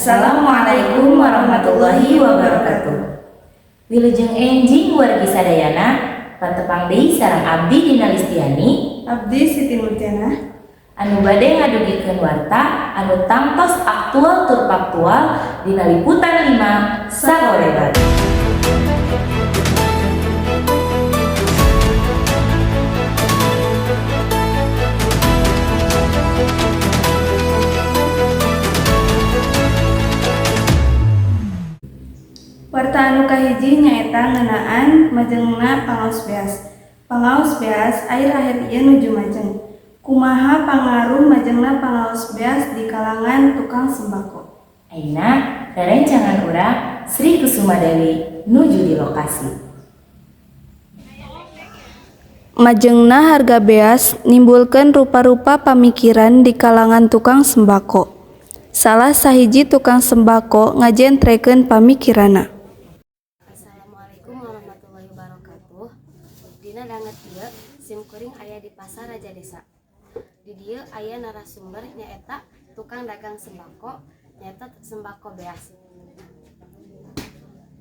Assalamualaikum warahmatullahi wabarakatuh. Wilujeng enjing wargi sadayana, patepang deui sareng abdi Dina Listiani. Abdi Siti Nurjana. Anu bade ngadugikeun warta anu tangtos aktual tur faktual dina Liputan 5 Sakolebat. Warta anu kahiji nyaeta ngeunaan majengna pangaos beas. Pangaos beas akhir-akhir ieu nuju majeng. Kumaha pangaruh majengna pangaos beas di kalangan tukang sembako? Ayeuna rerencangan urang Sri Kusuma Dewi nuju di lokasi. Majengna harga beas nimbulkeun rupa-rupa pamikiran di kalangan tukang sembako. Salah sahiji tukang sembako ngajentrekeun pamikiranna. Assalamualaikum warahmatullahi wabarakatuh. Dina danget ieu sim kuring aya di Pasar Raja Desa. Di dieu aya narasumber, nyaeta tukang dagang sembako, nyaeta sembako beas.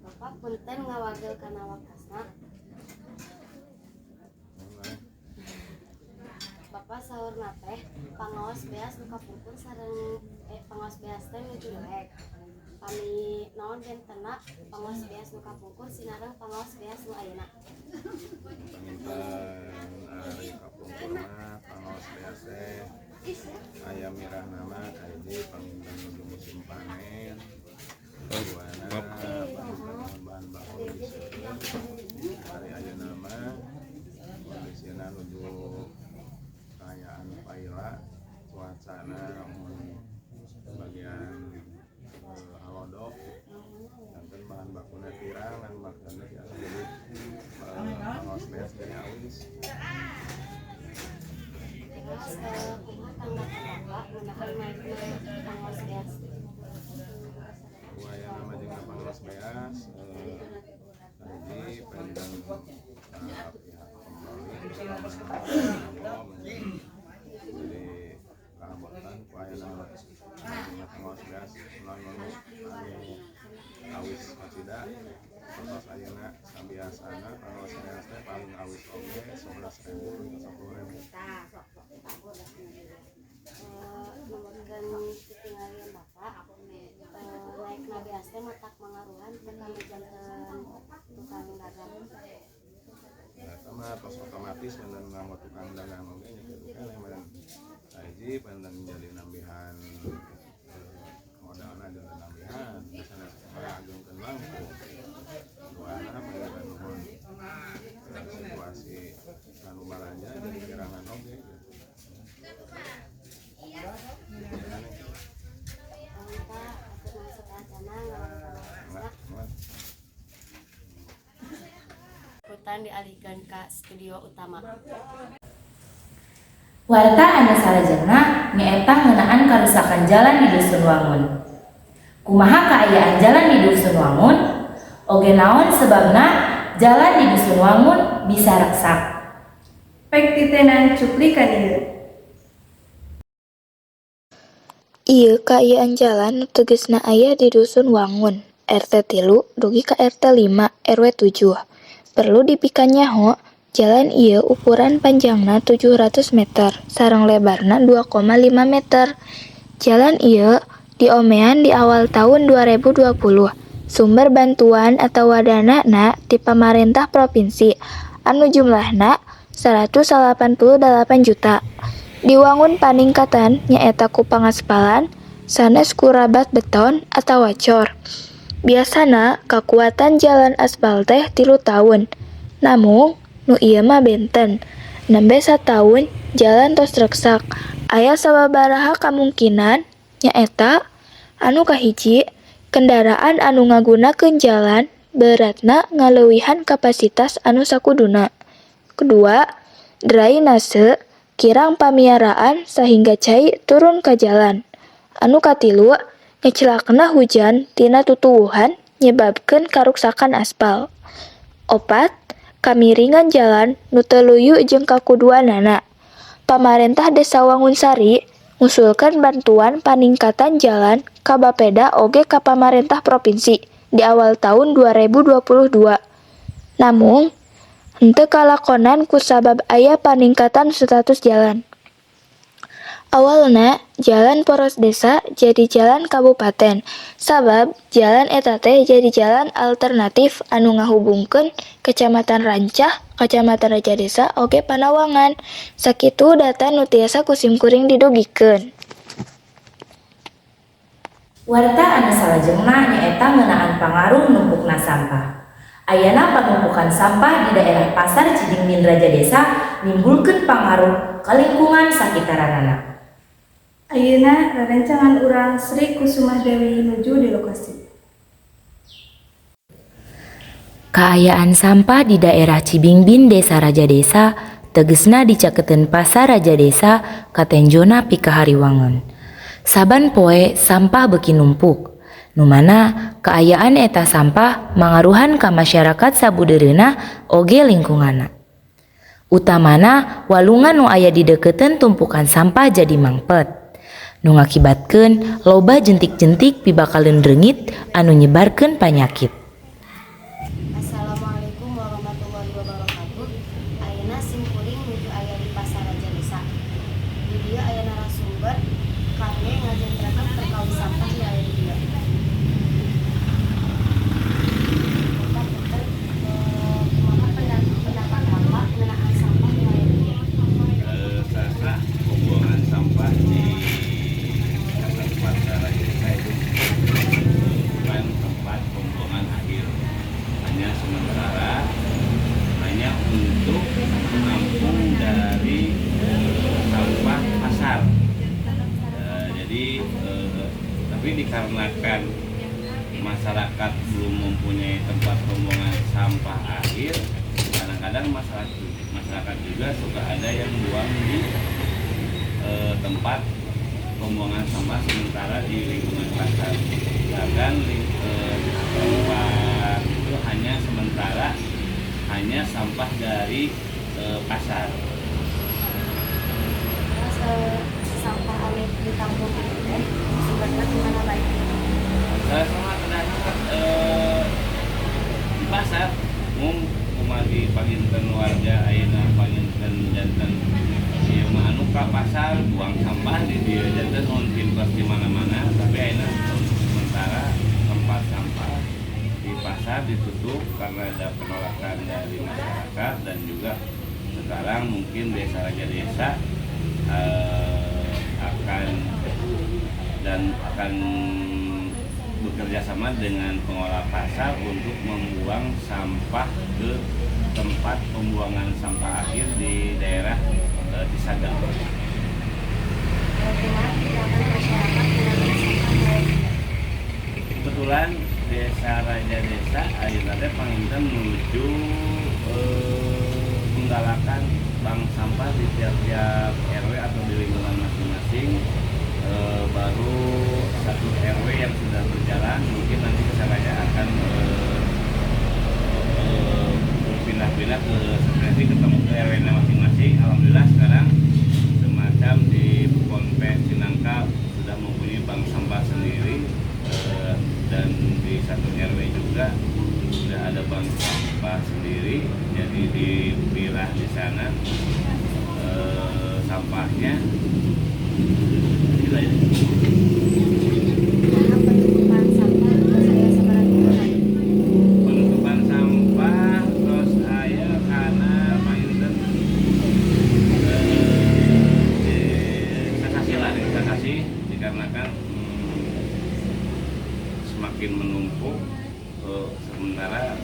Bapak, punten ngawagel kana waktosna. Bapak, saurna teh pangaos beas nu kapungkur sareng pangaos beas teh nuju naek. Pami naon bentenna pangaos beas nu kapungkur sinareng pangaos beas nu ayeuna? Panginten ari kapungkur mah pangaos beas teh aya mirahna mah kahiji panginten nuju musim panen, kaduana panginten bahan baku leuwih seueur. Ari ayeuna mah kondisina nuju kaayaan paila, cuacana mun bagian halodo, janten bahan bakuna kirang dan bakuna tiasa jadi pangaos beas jadi awis. Terus kumaha tanggapan Bapak ngeunaan naekna pangaos beas? Wayana majengna pangaos beas, kahiji panginten pihak pembeli jadi kahabotan ku ayana majengna pangaos beas melalui anu awis kacida. Tos ayeuna sabiasana pangaos beas teh paling awis oge 11.000 hingga 10.000. Numutkeun titinggalian Bapak, naekna beas teh matak mangaruhan teu ka janten tukang dagang? Eta mah tos otomatis panginten nganggo tukang dagang oge nya kitu kan panginten kahiji panginten jadi nambihan modalna, jadi nambihan sanes agengkeun langkung. Duana panginten nuhun situasi anu balanja jadi kirangan oge gitu. Pak, hatur nuhun sateuacanna ngawagel kana waktosna. Liputan dialihkeun ka studio utama. Warta anu salajengna nyaeta ngeunaan karusakan jalan di Dusun Wangun. Kumaha kaayaan jalan di Dusun Wangun? Oge naon sebabna jalan di Dusun Wangun bisa reksak? Pek titenan cuplikan ieu. Ieu kaayaan jalan nu tegesna aya di Dusun Wangun, RT 3 dugi ka RT 5 RW 7. Perlu dipikanyaho, jalan ieu ukuran panjangna 700 meter sareng lebarna 2,5 meter. Jalan ieu diomean di awal taun 2020. Sumber bantuan atawa danana ti pamarentah propinsi anu jumlahna 188 juta. Diwangun paningkatan nyaeta ku pangaspalan sanes ku rabat beton atawa cor. Biasana kakuatan jalan aspal teh 3 taun, namung nu ieu mah benten, nembe sataun jalan tos reksak. Aya sababaraha kamungkinan, nyaeta: anu kahiji, kendaraan anu ngagunakeun jalan beratna ngaleuwihan kapasitas anu sakuduna. Kadua, drainase kirang pamiaraan sahingga cai turun ka jalan. Anu katilu, ngecelakna hujan tina tutuwuhan nyebabkeun karuksakan aspal. Opat, kamiringan jalan nu teu luyu jeung kakuduanana. Pamarentah Desa Wangunsari ngusulkeun bantuan paningkatan jalan ka Bappeda oge ka pamarentah propinsi di awal taun 2022. Namung henteu kalakonan kusabab aya paningkatan status jalan. Awalna jalan poros desa jadi jalan kabupaten sabab jalan eta teh jadi jalan alternatif anu ngahubungkeun Kecamatan Rancah, Kacamatan Rajadesa oge Panawangan. Sakitu data nu tiasa ku simkuring didugikeun. Warta anu salajengna nyaeta ngeunaan pangaruh numpukna sampah. Ayana panumpukan sampah di daerah Pasar Cibingbin Rajadesa nimbulkeun pangaruh ka lingkungan sakitaranana. Ayeuna rerencangan urang Sri Kusuma Dewi nuju di lokasi. Kaayaan sampah di daerah Cibingbin Desa Rajadesa, tegesna dicaketeun Pasar Rajadesa, katenjona pikahariwangeun. Saban poe sampah beuki numpuk. Nu mana kaayaan eta sampah mangaruhan ka masyarakat sabudeureunna oge lingkunganna. Utamana walungan nu aya di deukeuteuan tumpukan sampah jadi mangpet. Nu ngakibatkeun loba jentik-jentik pibakaleun reungit anu nyebarkeun panyakit. Assalamualaikum warahmatullahi wabarakatuh. Ayeuna simkuring nuju aya di Pasar Rajadesa. Di dieu aya narasumber kangge ngajentrekeun perkawis sampah nu aya di dieu. Bapak punten, kumaha pendapat Bapak ngeunaan sampah nu aya di dieu? Karena pembuangan sampah di Pasar Rajadesa itu bukan tempat pembuangan akhir, hanya sementara, hanya untuk menampung dari sampah pasar. Jadi, tapi dikarenakan masyarakat belum mempunyai tempat pembuangan sampah akhir, kadang-kadang masyarakat masyarakat juga suka ada yang buang di tempat pembuangan sampah sementara di lingkungan pasar. Bahkan tempat itu hanya sementara, hanya sampah dari pasar. Terus sampah anu ditampung itu teh sumberna di mana bae? Saya sama terdapat di pasar, mung kumargi panginten warga ayeuna panginten janten ieu mah anu ka pasar buang sampah di dieu, janten mun di mana-mana. Tapi ayeuna untuk sementara tempat sampah di pasar ditutup karena ada penolakan dari masyarakat, dan juga sekarang mungkin Desa Rajadesa akan bekerja sama dengan pengolah pasar untuk membuang sampah ke tempat pembuangan sampah akhir di daerah Cisaga. Kumaha tindakan masyarakat mengenai sampah nu aya di dieu? Kebetulan Desa Rajadesa ayeuna teh panginten menuju menggalakan bank sampah di tiap-tiap RW atau di lingkungan masing-masing. Baru satu RW yang sudah berjalan, mungkin nanti kesananya akan berpindah-pindah ke seperti ketemu ke RW nya masing-masing. Alhamdulillah sekarang semacam di Ponpes Cinangka sudah mempunyai bank sampah sendiri, dan di satu RW juga sudah ada bank sampah sendiri, jadi dipilah di sana sampahnya gitu aja. Kumaha penutupan sampah tos aya sabaraha bulan? Penutupan sampah terus aya karena panginten sasasi lah, sasasi, dikarenakan semakin menumpuk, sementara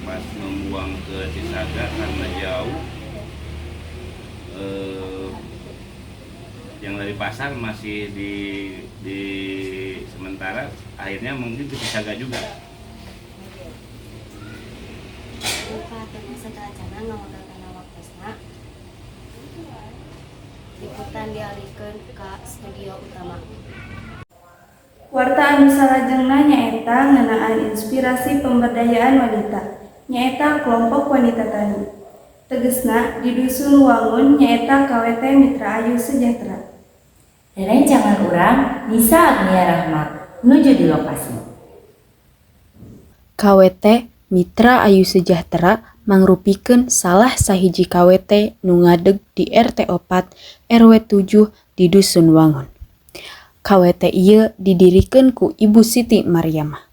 pas membuang ke Cisaga karena jauh, yang dari pasar masih di sementara, akhirnya mungkin ke Cisaga juga. Lupa sateuacanna ngawanggalkeun waktosna. Liputan dialihkeun ka studio utama. Warta anu salajengna nyaeta ngeunaan inspirasi pemberdayaan wanita, nyaeta kelompok wanita tani. Tegesna di Dusun Wangun, nyaeta KWT Mitra Ayu Sejahtera. Rerencangan urang Nisa Agnia Rahma nuju di lokasi. KWT Mitra Ayu Sejahtera mangrupikeun salah sahiji KWT nu ngadeg di RT 4 RW 7 di Dusun Wangun. KWT ieu didirikeun ku Ibu Siti Maryamah.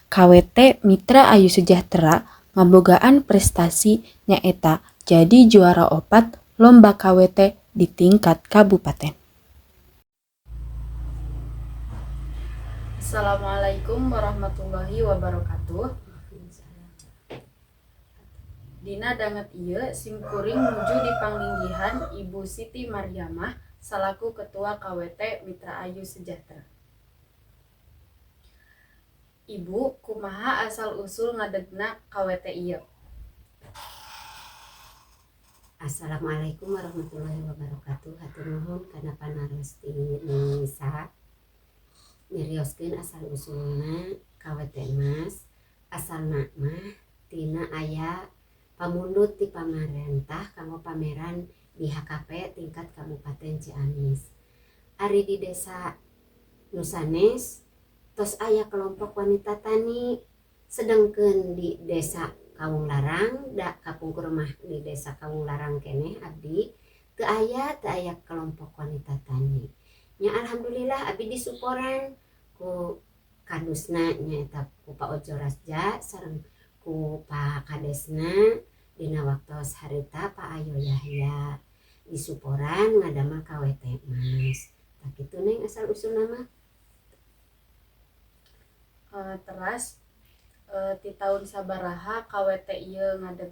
KWT Mitra Ayu Sejahtera ngabogaan prestasi nyaeta jadi juara opat lomba KWT di tingkat kabupaten. Assalamualaikum warahmatullahi wabarakatuh. Dina danget ieu simkuring nuju di pangginggihan Ibu Siti Maryamah salaku Ketua KWT Mitra Ayu Sejahtera. Ibu, kumaha asal usul ngadegna KWT ieu? Assalamualaikum warahmatullahi wabarakatuh. Hatur nuhun kana panaros ti Nisa. Nyarioskeun asal usulna KWT Mas. Asalna mah tina aya pamundut ti pamarentah kanggo pameran di HKP tingkat Kabupaten Ciamis. Ari di desa nu sanes tos aya kelompok wanita tani, sedengkeun di desa Kawung Larang, da kapungkur mah di desa Kawung Larang keneh abdi teu aya kelompok wanita tani. Nya alhamdulillah abdi disuporan ku kadusna, nyaeta ku Pak Ojo Rasja, sareng ku Pak Kadesna dina waktos harita Pak Ayo Yahya, disuporan ngadamel KWT Mas. Tah kitu, Neng, asal usulna mah. Teras ti tahun sabaraha KWT ieu ngadeg?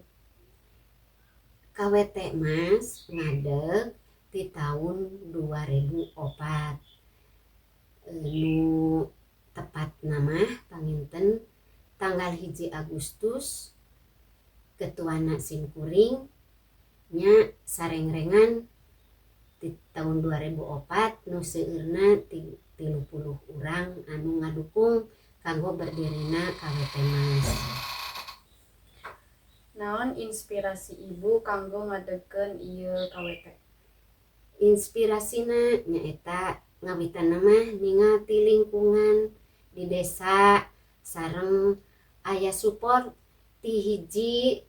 KWT Mas ngadeg ti tahun 2004, nu tepatna mah panginten tanggal 1 Agustus. Ketuana simkuring nya, sarengrengan di tahun 2004 nu seueurna 30 urang anu ngadukung kanggo berdirina KWT Mas. Naon inspirasi Ibu kanggo ngadegkeun ieu KWT? Inspirasina nyaeta ngawitanna mah ningal ti lingkungan di desa sareng aya support ti hiji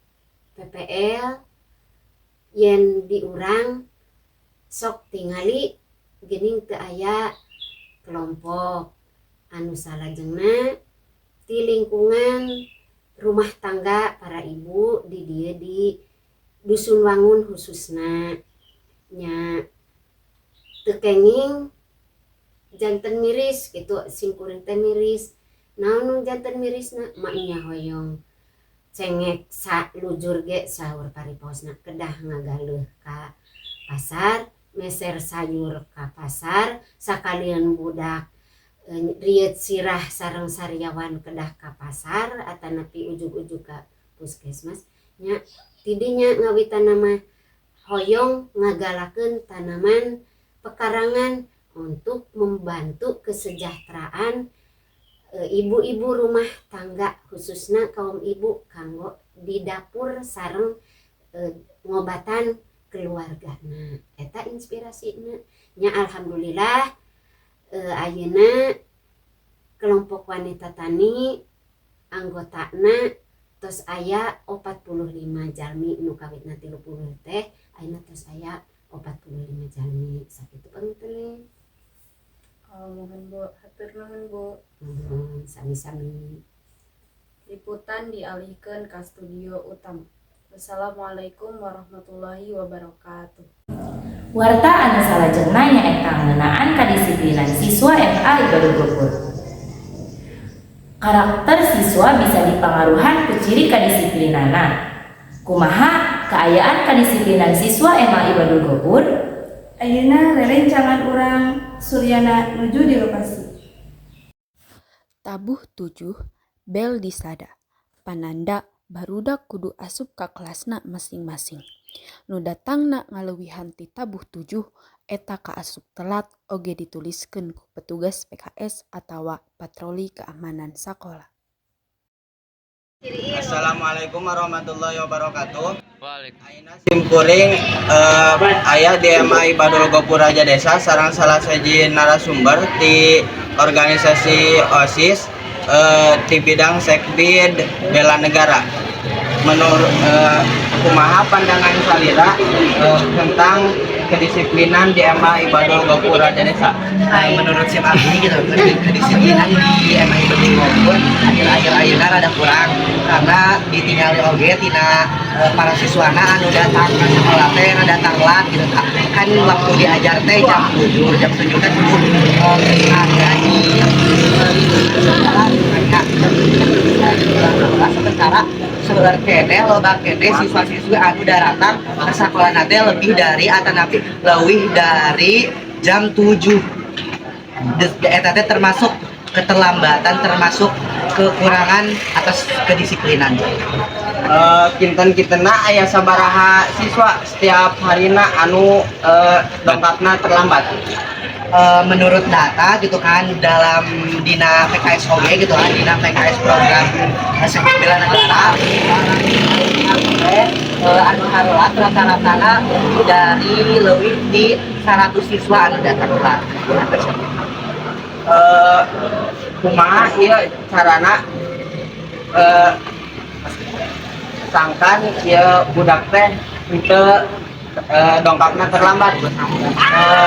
PPL yen di urang sok tingali geuning teu aya kelompok. Anu salajengna ti lingkungan rumah tangga para ibu di dieu, di Dusun Wangun khususna nya, teu kenging janten miris kitu. Simkuring teh miris. Naon nu janten mirisna? Maenya hoyong cengek salujur ge, saur paripaosna, kedah ngagaleuh ka pasar, meser sayur ka pasar, sakalian budak rieut sirah sareng sariawan kedah ka pasar atanapi ujug-ujug ka puskesmas nya. Tidinya ngawitanna mah hoyong ngagalakeun tanaman pekarangan untuk membantu kesejahteraan ibu-ibu rumah tangga, khususna kaum ibu, kanggo di dapur sareng ngobatan keluargana. Eta inspirasina nya. Alhamdulillah, ayeuna kelompok wanita tani anggotana tos aya 45 jalmi. Nu kawitna 30 teh ayeuna tos aya 45 jalmi. Sakitu panginten. Oh, muhun Bu, hatur nuhun, Bu. Nuhun sami-sami. Liputan dialihkeun ka studio utama. Wassalamualaikum warahmatullahi wabarakatuh. Warta anu salajengna nyaeta ngeunaan kadisiplinan siswa MA Ibadul Ghofur. Karakter siswa bisa dipangaruhan ku ciri kadisiplinanana. Kumaha kaayaan kadisiplinan siswa MA Ibadul Ghofur? Ayeuna rerencangan urang Suryana nuju di lokasi. Tabuh tujuh bel disada. Pananda barudak kudu asup ka kelasna masing-masing. Nu datangna ngaleuwihan ti tabuh tujuh eta kaasup telat oge dituliskeun ku petugas PKS atawa patroli keamanan sakola. Assalamualaikum warahmatullahi wabarakatuh. Ayeuna simkuring aya di MA Ibadul Gofur Rajadesa sareng salah sahiji narasumber di organisasi OSIS di bidang Sekbid Bela Negara. Menurut kumaha pandangan salira tentang kedisiplinan di MA Ibadul Gofur Rajadesa? Menurut sim abdi gitu, kedisiplinan di MA Ibadul Gofur akhir-akhir ayeuna rada kurang karena ditinggali oge tina para siswana anu datang ke sekolah teh rada telat gitu kan. Kan waktu diajar teh jam 7, jam 7 kan kudu ada di sekolah gitu kan ya. Sementara seueur keneh, loba keneh siswa-siswi anu daratang ke sekolah teh lebih dari atanapi leuwih dari jam 7. Eta teh termasuk keterlambatan, termasuk kekurangan atas kedisiplinan. Kinten-kintenna aya sabaraha siswa setiap harina anu dongkapna terlambat? Menurut data gitu kan, dalam dina PKS oge gitu kan, dina PKS program Sekbid Bela Negara, anu harolat rata-ratana lebih dari lebih di 100 siswa anu datang ke. Kumaha ieu carana sangkan ieu budak teh henteu dongkapna terlambat?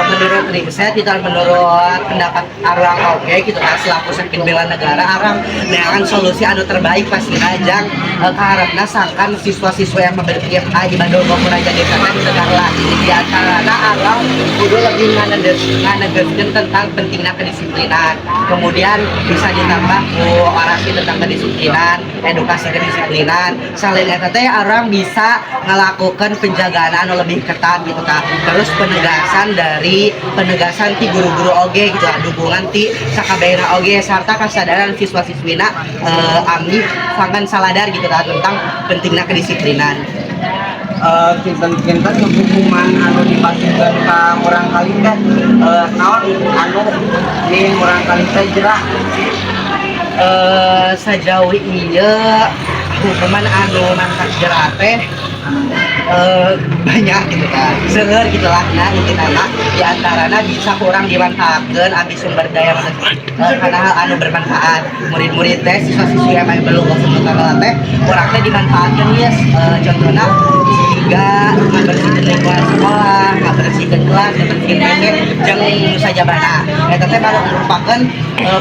Menurut riset gitu, menurut pendapat arurang oge gitu kan, selaku Sekbid Bela Negara, arurang neangan solusi anu terbaik pasti jang kaharepna sangkan siswa-siswa yang memiliki Ibadul Gofur Rajadesa teh tegarlah. Di antarana arurang kudu lebih nganegeskeun tentang pentingnya kedisiplinan, kemudian bisa ditambah ku orasi tentang kedisiplinan, edukasi kedisiplinan. Selain eta teh arurang bisa ngelakukan penjagaan anu lebih ketat gitu kan, terus penegasan dari penegasan ti guru-guru oge gitu kan, dukungan ti sakabehna oge, serta kesadaran siswa-siswina amih sangkan saladar gitu kan tentang pentingnya kedisiplinan. Kinten-kinten hukuman anu dipasihkeun ka murangkalih teh naon anu di murangkalih teh jera? Sejauh ieu hukuman anu matak jera teh banyak gitu kan, seueur gitu lah. Nah, intina mah di antarana bisa kurang dimanfaatkan abis sumber daya manusia karena hal anu bermanfaat murid-murid teh, siswa-siswi yang belum sementara teh kurang teh dimanfaatkan ya. Contohnya jika ngabersihkeun lingkungan sekolah, ngabersihkeun kelas, ngabersihkeun WC jeung nu sajabana. Eta teh baru merupakan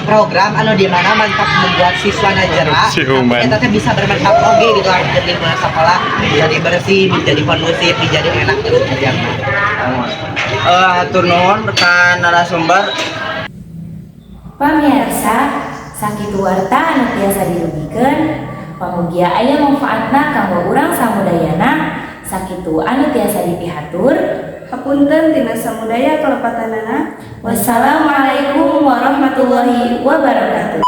program anu di mana mantap membuat siswa jera, tapi eta teh bisa bermanfaat oge gitu kan, lingkungan sekolah menjadi bersih, menjadi kondusif, menjadi enak terus aja. Hatur nuhun ka narasumber. Pamirsa, sakitu warta anu tiasa dilugikeun, pamugia aya manfaatna kanggo urang samudayana. Sakitu anu tiasa dipihatur. Hapunten tina samudaya kalepatanana. Wassalamualaikum warahmatullahi wabarakatuh.